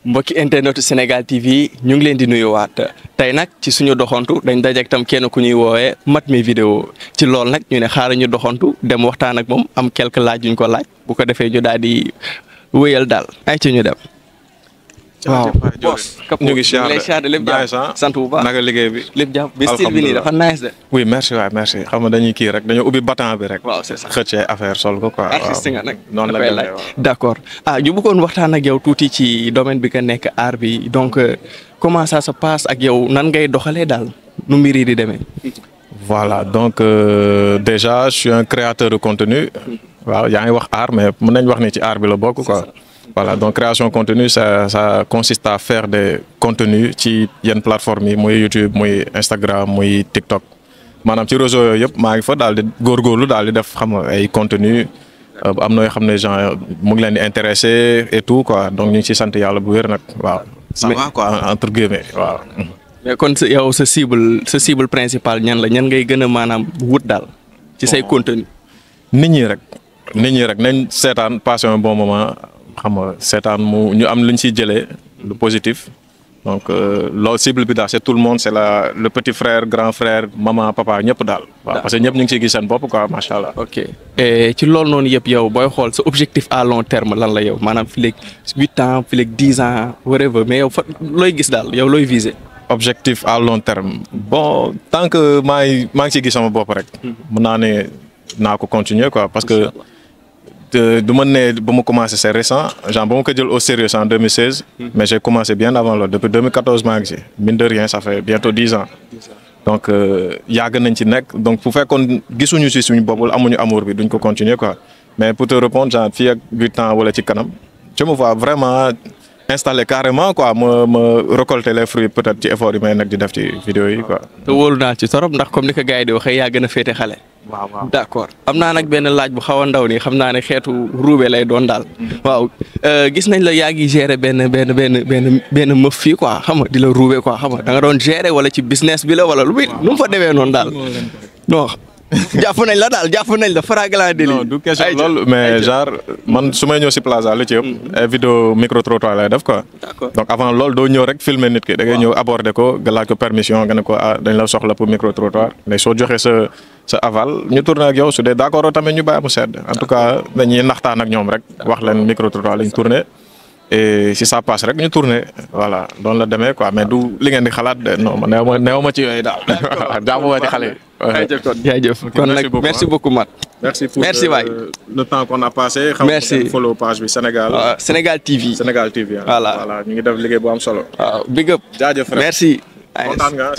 mbokki internetu Sénégal TV ñu ngi leen di nuyuwaat tey nag ci suñu doxantu dañ dajeek tam kenn ku ñuy woowee Matmi vidéo ci loolu nag ñu ne xaaral ñu doxantu dem waxtaan ak moom am quelques laaj yuñ ko laaj bu ko defee ñu daal di wéyal daal ay ci ñu dem. waaw boss ñu ngi siyaare lépp jàpp sant bu baax naka liggéey bi lépp jàpp bi style bi nii dafa nice de. oui merci waay merci xam nga dañuy kii rek dañoo ubbi battant bi rek. waaw c'est ça xëccee affaire sol ko quoi. artiste nga nag noonu la demee waaw. d'accord ñu bëggoon waxtaan ak yow tuuti ci domaine bi nga nekk art bi donc comment ça se passe ak yow nan ngay doxalee daal nu mbir yi di demee. voilà donc déjà je suis un créateur de contenu. waaw yaa ngi wax art mais mën nañ wax ni ci art bi la bokk quoi. voilà donc création de contenu ça consiste à faire des contenus ci yenn plateformes yi muy YouTube muy Instagram muy TikTok maanaam ci réseau yooyu yëpp maa ngi fa daal di góorgóorlu daal di def xam nga ay contenu am na yoo xam ne genre mu ngi leen di intéressé et tout quoi donc ñu ngi ciy sant yàlla bu wér nag waaw. ça va quoi entre guillemets waaw. mais kon yow sa cible principale ñan la ñan ngay gën a maanaam wut daal ci say contenu. nit ñi rek nañ seetaan passer un bon moment. xam nga seetaan mu ñu am lu ñu siy jëlee lu positif donc loolu cible bi daal c'est tout le monde c'est le petit frère grand frère maman papa ñëpp daal. waaw parce que ñëpp ñu ngi siy gis seen bopp quoi macha allah. ok ci loolu noonu yëpp yow booy xool sa objectif à long terme lan la yow maanaam fii léegi 8 ans fii léegi 10 ans whatever mais yow fa looy gis daal yow looy viser. objectif à long terme bon tant que maa ngi siy gis sama bopp rek. mën naa ne naa ko continuer quoi parce que. du ma ne ba mu commencé c'est récent genre ba ma ko jël au sérieux en 2016. mais j'ai commencé bien avant loolu depuis 2014 maa ngi si mine de rien ça fait bientôt 10 ans. donc yàgg nañ ci nekk donc bu fekkoon gisuñu si suñu bopp amuñu amour bi duñ ko continuer quoi mais pour te répondre genre fii ak 8 ans wala ci kanam je me vois vraiment installé carrément quoi ma récolter les fruits peut-être ci effort yi may nag di def ci vidéo yi quoi. te wóolu naa ci torop ndax comme ni ko gars yi di waxee yaa gën a féete xale. waaw d'accord am naa nag benn laaj bu xaw a ndaw nii xam naa ne xeetu ruube lay doon daal. waaw gis nañ la yaa ngi gérer benn mëf fii quoi xam nga di la ruube quoi xam nga da nga doon gérer wala ci business bi la wala lu mu fa demee noonu daal non. jàpp nañ la Fragland Délit. non du question loolu mais genre man su may ñëw si plaza lu ci ëpp ay vidéo micro trottoir lay def quoi. d'accord donc avant loolu doo ñëw rek filmer nit ki da ngay ñëw aborder ko nga laaj ko permission nga ne ko dañ la soxla pour micro trottoir mais soo joxee sa aval ñu tourner ak yow su dee d'accord tamit ñu bàyyi mu sedd en tout cas dañuy naxtaan ak ñoom rek wax leen micro trottoir lañ tourner et si ça passe rek ñu tourner voilà doon la demee quoi mais du li ngeen di xalaat de non neew ma ci yooyu daal jàppuma ci xale yi. jaajëf kon nag merci beaucoup Mat. merci waay le temps qu'on a passé. merci xam follow page bi Sénégal. Sénégal TV. Sénégal TV voilà ñu ngi def liggéey bu am solo. waaw big up. jaajëf merci. kontaan nga.